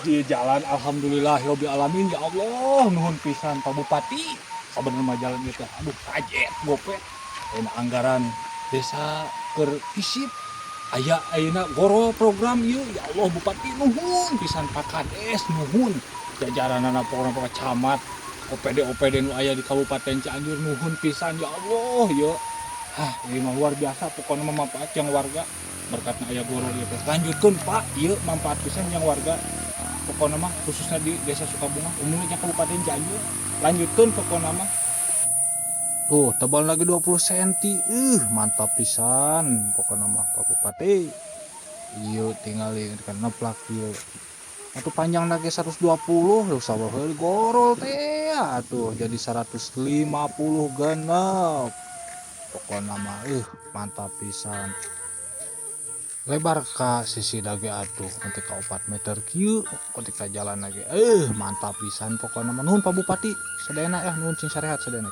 Ieu jalan, alhamdulillah rabbil alamin, ya Allah, nuhun pisan, Pak Bupati. Sabenerna mah jalan ieu teh, aduh, kajet gopet. Ayeuna anggaran desa keur kisip aya, ayeuna goro program ieu. Ya Allah, Bupati, nuhun pisan, Pak Kades nuhun, jajaranana, pokona Pak Camat, OPD OPD nu aya di Kabupaten Cianjur, nuhun pisan, ya Allah ya. Hah, ini mah luar biasa, pokoknya mah manfaat jang warga berkatna aya goro ieu teh. Lanjutkeun, Pak, ieu manfaat pisan jang warga, pokoknya mah khususnya di Desa Sukabungah, umumnya jang Kabupaten Cianjur. Lanjutkeun pokoknya mah. Tuh, tebal lagi 20 cm. Mantap pisan pokoknya mah, Pak Bupati. Iya, tinggal kan neplak ieu. Atau panjang lagi 120 lu sawah gorol teh atuh jadi 150 genep. Pokoknya mah mantap pisan. Lebar ka sisi lagi atuh nanti ka 4 meter kieu ketika jalan lagi, mantap pisan pokoknya mah. Nuhun, Pak Bupati, sadayana ya, nuhun, sing sarehat sadayana.